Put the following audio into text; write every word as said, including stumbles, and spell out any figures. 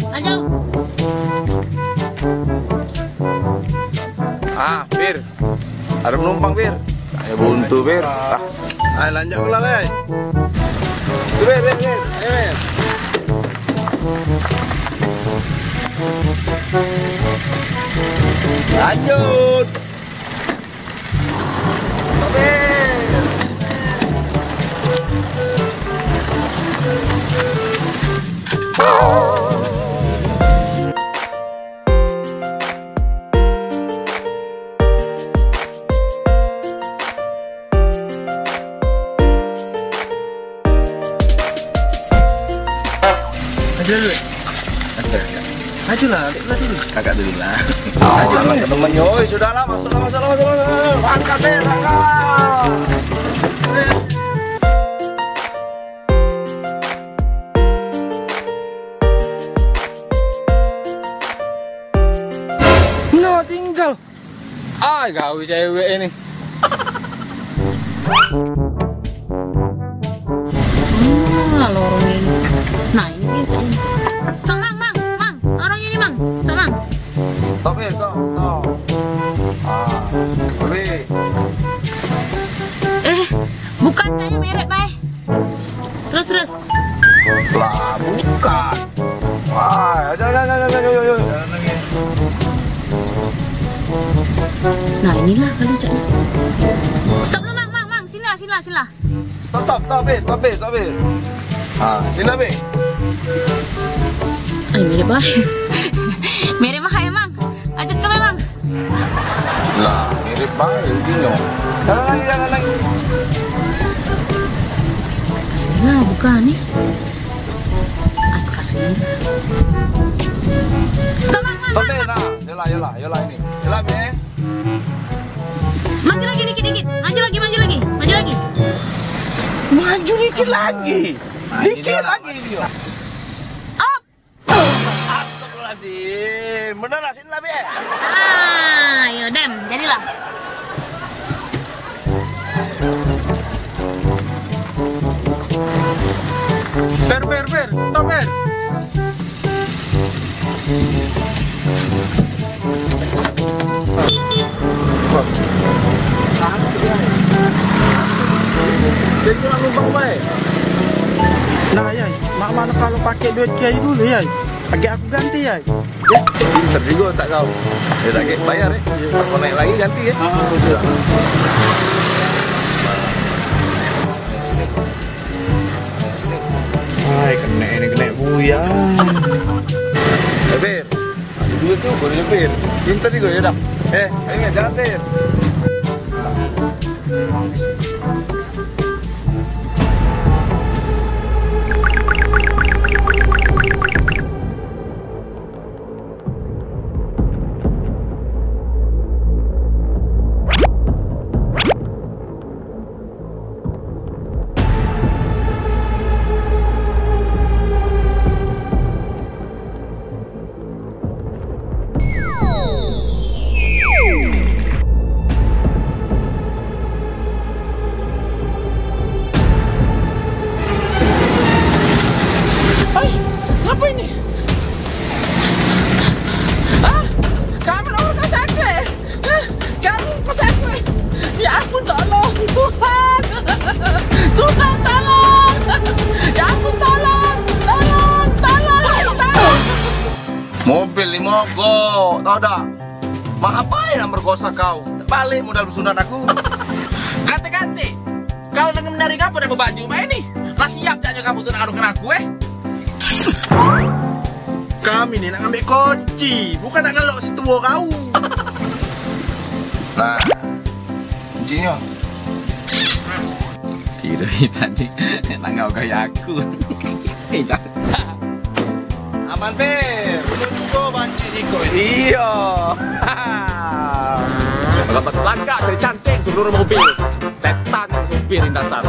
Lanjut. Ah, Pir. Ada penumpang, Pir. Ayo buntu, Pir. Ah. Ayo lanjut pula, Pir. Pir, Pir, Pir. Ayo, Pir. Lanjut. Maju dulu. Maju lah, adek lah dulu. Kakak dulu lah. Maju lah, temannya. Oi, sudahlah, masuklah, masuklah, masuklah. Angkat, eh, angkat. Nah, tinggal. Ai, gawe cewek ini. Ah, lorong ini. Nah, ini dia, ini. Stop, Mang, Mang, Mang. Lorong ini, Mang. Stop, Mang. Stop, eh, stop, stop. Ah, lebih. Eh, bukan kayaknya merek, Mai. Terus, terus. Lah, bukan. Wah, ayo, ayo, ayo. Nah, inilah kalau caknya. Stop lah, Mang, Mang, Mang. Sini lah, sini lah, sini lah. Stop, stop, stop, Pir, stop, Pir, stop, Pir. Ha, sini lah, Pir. Ai, mirip bae. Mirip bae, Mang. Lanjut ke, Mang. Lah, mirip bae ujinyo. Jalan lagi, jalan lagi. Nah, bukan ni. Aku rasa ini. Stop, Mang, Mang, Mang, Mang. Nah, yolah, yolah, yolah ini. Yolah, Be. Maju lagi dikit-dikit. Maju lagi, maju lagi. Maju lagi. Maju dikit lagi. Dikit lagi dia. Up. Astagfirullahaladzim. Bener lah, sini lah, Be. Ah, yo, dem. Jadilah. Ber, ber, ber. Stop, ber. Jadi nak numpang bae. Nah, Yai, mak mano kalu pake duit Kiai dulu, Yai? Agek aku ganti, Yai. Pinter jugo otak kau. Dio dak agek bayar, eh. Aku naik lagi ganti, eh. Ah, betul. Ai, kenek ini, kenek buyar. Eh, Pir. Duit tu baru nyepir. Pinter jugo, yo dah. Eh, ingat, jangan, Pir. Hai, ngapo ini? Ah, kamu nomor kosan gue? Ah, kamu kosan gue? Ya ampun, tolong, Tuhan. Tuhan, tolong. Ya ampun, tolong. Tolong, tolong, tolong. Mobil ni mogok, tau dak? Mak apai nak merkosa kau? Balik modal besunat aku. Kate-kate, kau dengan menari ngapo dak bebaju mak ini? Lah siap jaknyo kamu tu nak ngarungke aku, eh? Kami ni nak ngambek kunci, bukan nak ngelok setuo kau. Nah, kuncino. Kiro tadi nak ngau gaya aku. Aman, Pir. Betul jugo banci siko ini. Iyo. Kalau betelangkak jadi cantik seluruh mobil. Setan yang supir ini dasar.